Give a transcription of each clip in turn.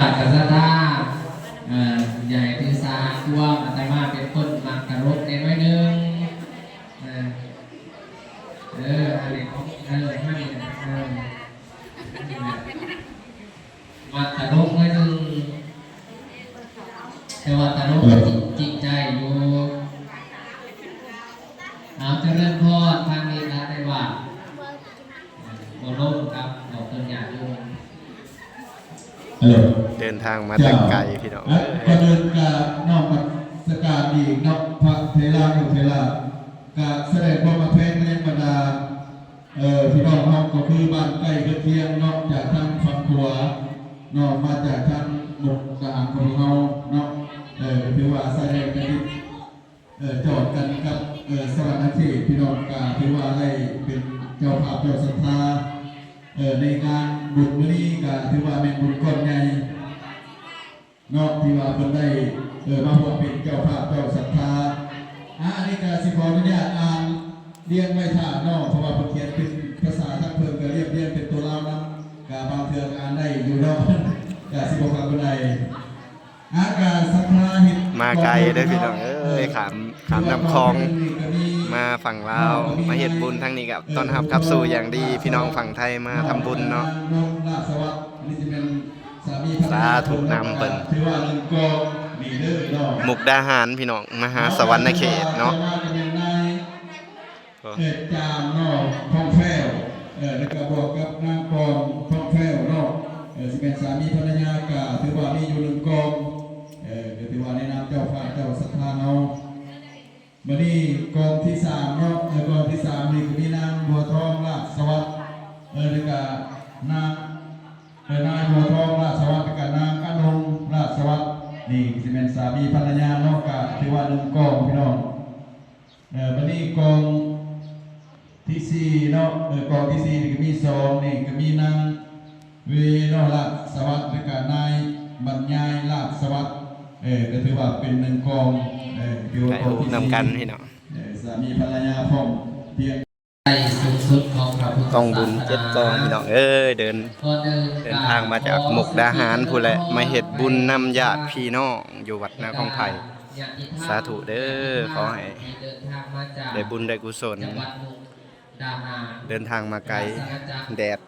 ກະສັດທາ ເອີ ຢ່າໃຫ້ຖືສາຄວາມ ອາດຕະມາເປັນຄົນມັກຕະຫຼົກແດ່ໜ້ອຍໜຶ່ງ ເອີ ເອີ ອັນນີ້ຂອງ ເອີ ມັກຕະຫຼົກໜ້ອຍໜຶ່ງ ແຕ່ວ່າຕະຫຼົກ ເອີ ຈິງໃຈຢູ່. ເອົາ ຈະເລີນພອນ ທາງນີ້ລະໄດ້ວ່າ ເອີ ບໍ່ລົງກັບດອກຕົ້ນຍາໂຍມ ເດີນທາງມາແຕ່ໄກພີ່ນ້ອງເອີຍ. ກ່ອນອື່ນກະນ້ອມນະມັດສະການອີກເນາະ ພະເຖລານຸເຖລາ ກະສະແດງຄວາມຮັກແພງໄປຍັງບັນດາ ເອີ ພີ່ນ້ອງເຮົາ ກໍຄືບ້ານໃກ້ເຮືອນຄຽງເນາະ ຈາກທາງຝັ່ງຂວາເນາະ ມາຈາກທາງມຸກດາຫານຂອງເຮົາເນາະ ເອີ ກໍຖືວ່າຊາຍແດນກະຕິດ ເອີ ຈອດກັນກັບ ເອີ ສະຫວັນນະເຂດ ພີ່ນ້ອງ ກະຖືວ່າໄດ້ເປັນເຈົ້າພາບເຈົ້າສັດທາ ເອີ ໃນງານບຸນມື້ນີ້ ກະຖືວ່າແມ່ນບຸນກ້ອນໃຫຍ່ເນາະ ທີ່ວ່າເພິ່ນໄດ້ ເອີ ມາຮ່ວມເປັນເຈົ້າພາບເຈົ້າສັດທາ. ອາ ອັນນີ້ກະຊິຂໍອະນຸຍາດອ່ານລຽງໄວ້ຖ້າເນາະ ເພາະວ່າເພິ່ນຂຽນເປັນພາສາທາງເພິ່ນ ກະລຽບລຽງເປັນຕົວລາວນຳ ກະບາງເທື່ອກະອ່ານໄດ້ຢູ່ເນາະ ກະຊິບໍ່ຄັກປານໃດ. ມາໄກເດີພີ່ນ້ອງເອີຍ ຂ້າມ ຂ້າມນ້ຳຂອງມາຝັ່ງລາວ ມາເຮັດບຸນທາງນີ້ ກໍຕ້ອນຮັບຂັບສູ່ຢ່າງດີ ພີ່ນ້ອງຝັ່ງໄທມາທຳບຸນເນາະ. ສາທຸນຳເພິ່ນ ມຸກດາຫານພີ່ນ້ອງ ມະຫາສະຫວັນນະເຂດເນາະ. ເອີ ຈາມເນາະ ທອງແພ້ວ ເອີ ແລ້ວກະບວກກັບນາງປອງ ທອງແພ້ວເນາະ ເອີ ຊິແມ່ນສາມີພັນລະຍາ ກະຖືວ່າມີຢູ່ໜຶ່ງກອງ ເອີ ກະຖືວ່າໃນນາມເຈົ້າພາບເຈົ້າສັດທາເຮົາ. ບາດນີ້ກອງທີສາມເນາະ ເອີ ກອງທີສາມນີ້ກະມີນາງບົວທອງ ລາດສະຫວັດ ເອີ ແລ້ວກະນາງ ເອີ ນາງບົວທອງ ລາດສະຫວັດ ແລ້ວກະນາງອະນົງ ລາດສະຫວັດ ນີ້ກະຊິແມ່ນສາມີພັນລະຍາເນາະ ກະຖືວ່າໜຶ່ງກອງພີ່ນ້ອງ. ເອີ ບາດນີ້ກອງທີສີ່ເນາະ ເອີ ກອງທີສີ່ນີ້ກະມີສອງ ນີ້ກະມີນາງເວໂນລາດສະຫວັດ ແລ້ວກະນາຍບັນຍາຍລາດສະຫວັດ ເອີ ກະຖືວ່າເປັນໜຶ່ງກອງ ເອີ ຖືວ່າກອງທີສີ່ ເອີ ສາມີພັນລະຍາພ້ອມພຽງ ໃນສູງສຸດຂອງພະພຸດທະສາສະໜາ ກອງບຸນເຈັດກອງພີ່ນ້ອງເອີຍ ເດີນ ເດີນທາງມາຈາກມຸກດາຫານພຸ້ນແຫຼະ ມາເຮັດບຸນນຳຍາດພີ່ນ້ອງຢູ່ວັດນາຄອງໄຜ່. ສາທຸເດີ ຂໍໃຫ້ໄດ້ບຸນໄດ້ກຸສົນ ເດີນທາງມາໄກ ແດດ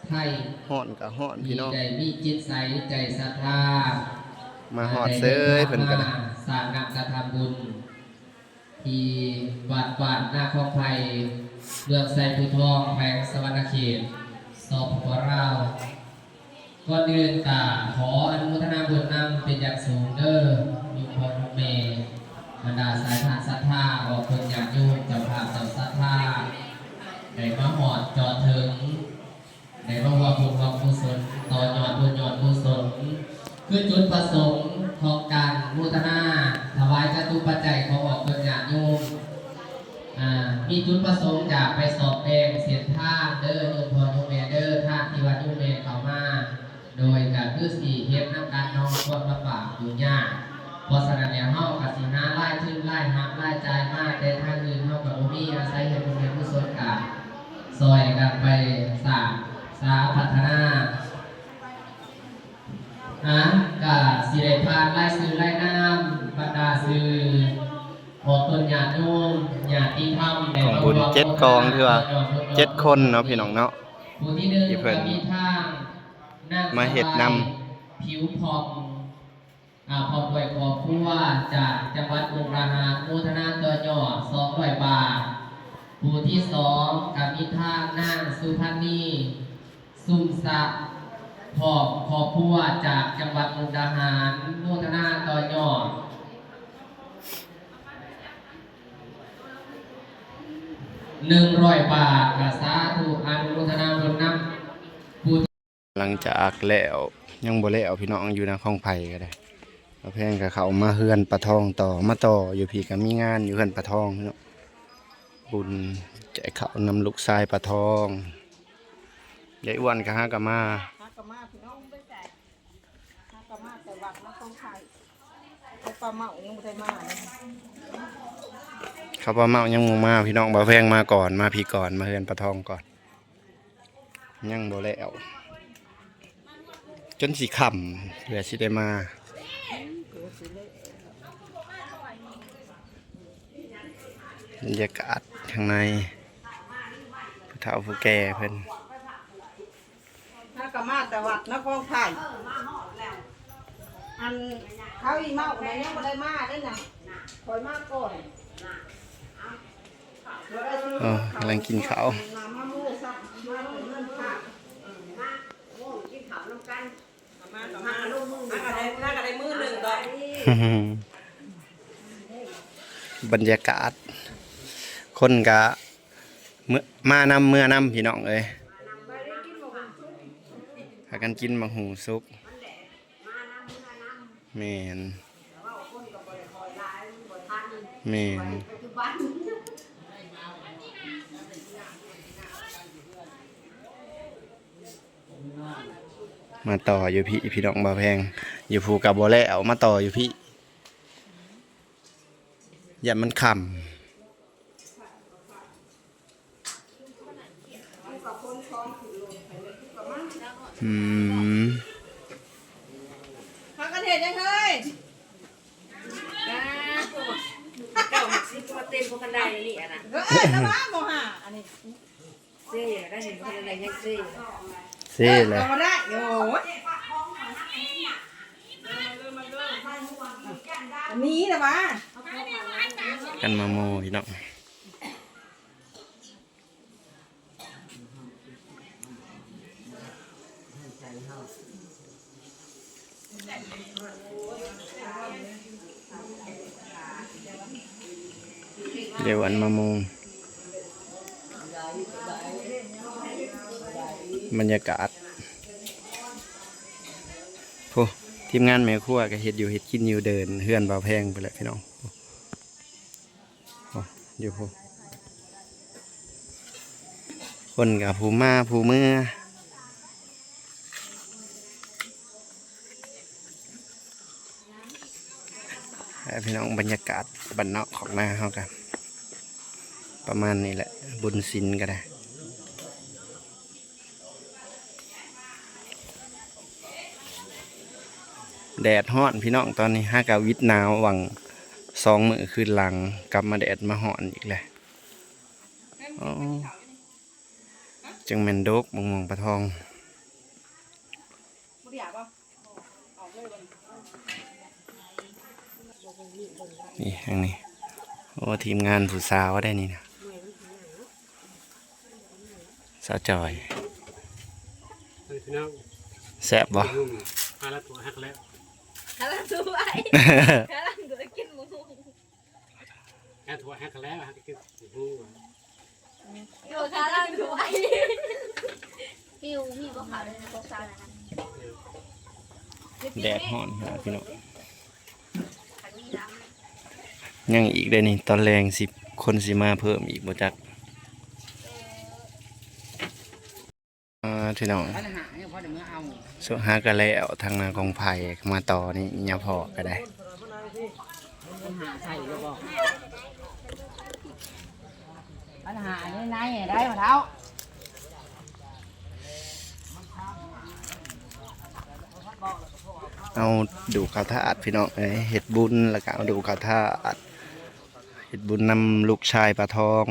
ຮ້ອນກະຮ້ອນພີ່ນ້ອງ ໄດ້ມີຈິດໃສໃຈສັດທາ ມາຮອດເຊີຍເພິ່ນກະໄດ້ ສ້າງນ້ຳກະທຳບຸນ ທີ່ວັດບ້ານນາຄອງໄຜ່ ເມືອງໄຊພູທອງ ແຂວງສະຫວັນນະເຂດ ສປປ ລາວ. ກ່ອນອື່ນກະຂໍອະນຸໂມທະນາບຸນນຳເປັນຢ່າງສູງເດີ ໂຍມພໍ່ໂຍມແມ່ ບັນດາສາຍທານສັດທາ ອອກຕົນຍາດໂຍມ ເຈົ້າພາບເຈົ້າສັດທາ ໄດ້ມາຮອດຈອດເຖິງ ໄດ້ມາຮ່ວມບຸນຮ່ວມກຸສົນ ຕໍ່ຍອດບຸນຍອດກຸສົນ ຄືຈຸດປະສົງຂອງການໂມທະນາຖວາຍຈະຕຸປັດໄຈຂອງອອກຕົນຍາດໂຍມ ອາ ມີຈຸດປະສົງຢາກໄປສ້ອມແປງເສັ້ນທາງເດີ ໂຍມພໍ່ໂຍມແມ່ເດີ ທາງທີ່ວ່າໂຍມແມ່ເຂົ້າມາ ໂດຍກະຄືຊິເຮັດນຳກັນເນາະ ຄວາມລຳບາກຫຍຸ້ງຍາກ ເພາະສະນັ້ນແລ້ວ ເຮົາກະຊິຫາລາຍທຶນ ລາຍຮັບ ລາຍຈ່າຍມາແຕ່ທາງອື່ນ ເຮົາກະບໍ່ມີ ອາໄສເຮັດບຸນເຮັດກຸສົນ ກະຊ່ອຍກັນໄປສ້າງສາພັດທະນາ ອາ ກະຊິໄດ້ຜ່ານລາຍຊື່ລາຍນາມບັນດາຊື່ອອກຕົນຍາດໂຍມ ຍາດຕິທຳ ກອງບຸນເຈັດກອງ ຖືວ່າເຈັດຄົນເນາະ ພີ່ນ້ອງເນາະ ຜູ້ທີໜຶ່ງ ທີ່ເພິ່ນ ກະມີທາງ ມາເຮັດນຳ ນາງສະໄບ ຜິວຜ່ອງ ອາ ພ້ອມດ້ວຍຄອບຄົວຈາກຈັງຫວັດມຸກດາຫານ ໂມທະນາຕໍ່ຍອດສອງຮ້ອຍບາດ. ຜູ້ທີສອງກະມີທາງນາງສຸພັນນີ ຊຸມສະ ພ້ອມຄອບຄົວຈາກຈັງຫວັດມຸກດາຫານ ໂມທະນາຕໍ່ຍອດໜຶ່ງຮ້ອຍບາດ. ກະສາທຸ ອະນຸໂມທະນາບຸນນຳຜູ້ ຫຼັງຈາກແລ້ວ ຍັງບໍ່ແລ້ວພີ່ນ້ອງ ຢູ່ນາຄອງໄຜ່ກໍໄດ້ ປ້າແພງກໍເຂົ້າມາເຮືອນປ້າທອງຕໍ່ ມາຕໍ່ຢູ່ພີ້ ກໍມີງານຢູ່ເຮືອນປ້າທອງເນາະ ບຸນແຈກເຂົ້ານຳລູກຊາຍປ້າທອງ ຍາຍອ້ວນກໍຫາກໍມາ ຫາກໍມາພີ່ນ້ອງ ຫາກໍມາແຕ່ວັດນາຄອງໄຜ່ ເຂົາປ້າເມົາຍັງບໍ່ໄດ້ມາ ເຂົາປ້າເມົາຍັງບໍ່ມາ ພີ່ນ້ອງ ປ້າແພງມາກ່ອນ ມາພີ້ກ່ອນ ມາເຮືອນປ້າທອງກ່ອນ. ຍັງບໍ່ແລ້ວ ເ ຈົນຊິຄ່ຳ ເພື່ອຊິໄດ້ມາ. ບັນຍາກາດຂ້າງໃນ ຜູ້ເຖົ້າຜູ້ແກ່ເພິ່ນ ເຮົາກໍມາແຕ່ວັດນະຄອນໄພ ອັນເຂົາອີເມົານະຍັງບໍ່ໄດ້ມາເດ້ນະ ຂ້ອຍມາກ່ອນ. ເອີ ກຳລັງກິນເຂົ້າ ມາໝູ່ຊະ ມາເປັນເງິນພະ ກິນເຂົ້ານຳກັນ. ມາກໍມາ ມາກໍໄດ້ ມາກໍໄດ້ມື້ໜຶ່ງດອກ. ບັນຍາກາດ ຄົນກະເມືອ ມານຳເມືອນຳ ພີ່ນ້ອງເອີຍ ພາກັນກິນໝາກຫຸ່ງສຸກ. ແມ່ນ ແມ່ນ. ມາຕໍ່ຢູ່ພີ້ ພີ່ນ້ອງ ບ່າວແພງ ຢູ່ພູ່ກໍບໍ່ແລ້ວ ມາຕໍ່ຢູ່ພີ້ ຢ້ານມັນຄ່ຳ. ອືມ ພາກັນເຮັດຫຍັງເຮີ້ຍ? ເກົ້າສິບ ມາເຕັມພວກກັນໄດ້ນີ້ ອັນນະ ເອີ ລະວ່າບໍ່ຫາ ອັນນີ້ ເຊ ໄດ້ເຫັນຄົນໃດຍັງເຊ ເຊແຫຼະ ເອີ ບໍ່ໄດ້ ໂອ້ຍ ອັນນີ້ນະວ່າ ກັນມາໝູ່ ພີ່ນ້ອງ. ເດວັນມະມ່ວງ ບັນຍາກາດ ໂອ້ ທີມງານແມ່ຄົວກໍເຮັດຢູ່ເຮັດກິນຢູ່ ເດີນເຮືອນບ່າວແພງໄປແລ້ວ ພີ່ນ້ອງ. ໂອ້ ຢູ່ພຸ້ນ ຄົນກໍຜູ້ມາຜູ້ເມືອ ເອີ ພີ່ນ້ອງ ບັນຍາກາດບ້ານນອກຂອງນາເຮົາກໍປະມານນີ້ແຫຼະ ບຸນສິນກໍໄດ້. ແດດຮ້ອນພີ່ນ້ອງ ຕອນນີ້ຫາກະວິດໜາວຫວ່າງສອງມື້ຄືນຫຼັງ ກັບມາແດດມາຮ້ອນອີກແລ້ວ. ອໍ ຈັ່ງແມ່ນດົກ ບັກມ່ວງປາທອງ. ນີ້ ທາງນີ້ ໂອ້ ທີມງານຜູ້ສາວໄດ໋ນີ້ນະ ສາວຈອຍ. ເອີ ພີ່ນ້ອງ ແຊບບໍ່? ຫາລະຖ້ວຍ ຫາລະຖ້ວຍ ຫາລະຖ້ວຍ ຫາລະຖ້ວຍ ກິນໝູ ຫາລະຖ້ວຍ ຫາລະຖ້ວຍ ຫາກິນໝູ. ຢູ່ຂ້າງຫຼັງດ້ວຍ ຫິວ ມີບໍ່ເຂົ້າໃນໂຄກຊານະ? ແດດຮ້ອນຂະໜາດພີ່ນ້ອງ ຍັງອີກເດ້ນີ້ ຕອນແລງຊິ ຄົນຊິມາເພີ່ມອີກບໍ່ຈັກ. ອ່າ ພີ່ນ້ອງ ອັນຫາຍັງພໍໄດ້ເມືອເອົາ ສຸດທ້າຍກໍແລ້ວ ທາງໜ້າກອງໄຟ ມາຕໍ່ນີ້ ຍາພໍ່ກໍໄດ້ ອັນຫາໃສ່ຢູ່ບໍ່? ອັນຫາໃນໃນໄດ້ພໍ່ເຖົ້າ ເອົາດູກເຂົ້າທາດ ພີ່ນ້ອງເອີຍ ເຮັດບຸນ ແລ້ວກໍເອົາດູກເຂົ້າທາດ ເຮັດບຸນນຳລູກຊາຍປາທອງ.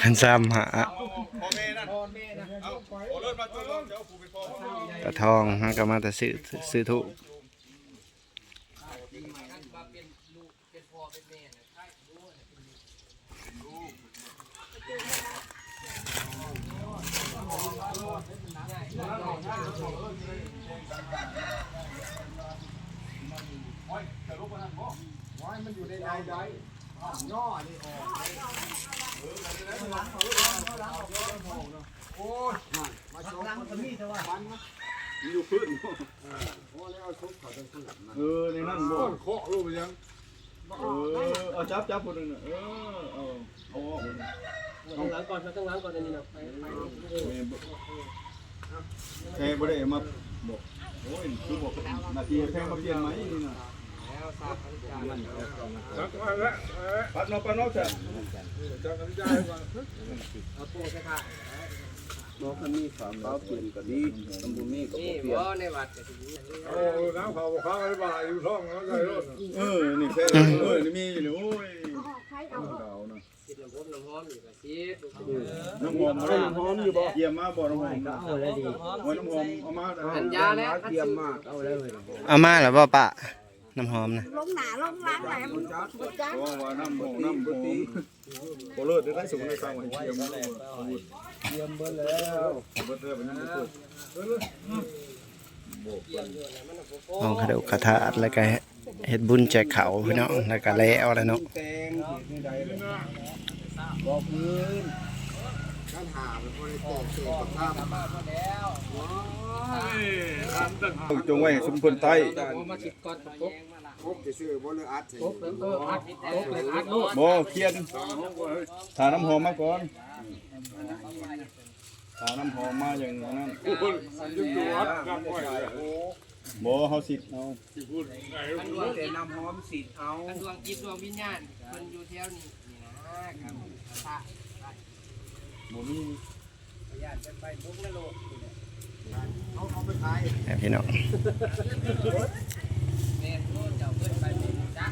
ຄັນຊາມຫາ ຕາທອງ ເຮົາກໍມາແຕ່ຊື້ ຊື້ທູບ. ເອີ ໃນນັ້ນບໍ່ ເຄາະລົງໄປຍັງ ເອີ ເອົາຈັບ ຈັບຜູ້ໜຶ່ງນະ ເອີ ເອົາ ເອົາອອກ. ຕັ້ງຫຼັງກ່ອນ ຕັ້ງຫຼັງກ່ອນ ອັນນີ້ນະ ແມ່ນບໍ່ ແຕ່ບໍ່ໄດ້ເອົາມາບອກ ໂອ້ຍ ຄືບອກໜ້າທີ່ໃຫ້ແພງມາປ່ຽນໃໝ່ນີ້ນະ ປັດເນາະ ປັດເນາະ ເອົາໂປ້ໃສ່ຜ້າ ບໍ່ ຄັນມີຜ້າຂາວປ່ຽນກໍດີ ຄັນບໍ່ມີກໍບໍ່ປ່ຽນ ໃນວັດກໍຊິມີ ໂອ້ ນ້ຳຂາວບໍ່ຂາວ ໄອ້ບ່າຢູ່ທ້ອງເນາະ ໃສ່ໂລດ ເອີ ນີ້ແທ້ ເອີ ນີ້ມີຢູ່ນີ້ ໂອ້ຍ ຂາວນະ ສີດນ້ຳອົບນ້ຳຫອມອີກ ກະສີດ ນ້ຳຫອມ ນ້ຳຫອມຢູ່ບໍ່? ກຽມມາບໍ່? ນ້ຳຫອມ ເອົາແລ້ວດີ ໂອ້ຍ ນ້ຳຫອມເອົາມາ ອັນຢາແລ້ວ ກຽມມາ ເອົາແລ້ວເວີຍ ເອົາມາແລ້ວບໍ່ປ້າ? ນ້ຳຫອມນະ ລົງໜ້າລົງຫຼັງແຫຼະ ບໍ່ຈັກ ເພາະວ່ານ້ຳຫອມ ນ້ຳຫອມ ບໍ່ເລີດໄດ້ ສົມໄດ້ຕັ້ງໄວ້ ກຽມ ກຽມເບິດແລ້ວ ເບິດແລ້ວ ຍັງບໍ່ເປີດ ມອງຂະດູກຂະທາດ ແລ້ວກະເຮັດບຸນແຈກເຂົ້າພີ່ນ້ອງ ແລ້ວກະແລ້ວແລ້ວເນາະ ແຕ່ງເຮັດແນວໃດແຫຼະ ບອກຄືນ ຄັນຫາມັນບໍ່ໄດ້ແຕກເຕີນກັບທຳ ໂອ້ຍ ຈົງໄວ້ໃຫ້ຊຸມເພິ່ນໄຕ້ ມາຊິກອດ ຄົບຊື່ໆ ບໍ່ ຫຼືອັດໃສ່ ຄົບ ເອີ ອັດ ຄົບ ແລ້ວອັດໂລດ ບໍ່ ຄຽນ ຖ້ານ້ຳຫອມມາກ່ອນ ຖ້ານ້ຳຫອມມາຢ່າງນັ້ນ ບໍ່ ເຮົາສີດເອົາ ຄັນດວງ ແຕ່ນ້ຳຫອມສີດເອົາ ຄັນດວງຈິດດວງວິນຍານເພິ່ນຢູ່ແຖວນີ້ ນີ້ນະ ກັບພະ ບໍ່ມີ ຢ້ານເພິ່ນໄປຕົກນະລົກ ເອົາ ເອົາໄປຂາຍ ແມ່ນພີ່ນ້ອງ ແມ່ນ ເຈົ້າເພິ່ນໄປບໍ່ຮູ້ຈັກ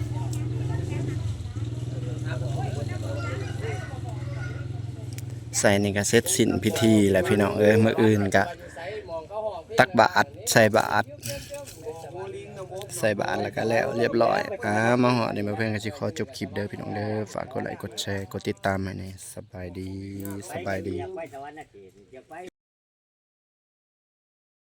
ໃສ່ນີ້ກະເສັດສິ້ນພິທີແລ້ວພີ່ນ້ອງເອີຍ ມື້ອື່ນກະຕັກບາດ ໃສ່ບາດ ໃສ່ບາດແລ້ວກະແລ້ວລຽບລ້ອຍ ອ່າ ມາຮອດນີ້ ມາເພິ່ນກະຊິຂໍຈົບຄລິບເດີພີ່ນ້ອງເດີ ຝາກກົດໄລກົດແຊ ກົດຕິດຕາມໃຫ້ແດ່ ສະບາຍດີ ສະບາຍດີ.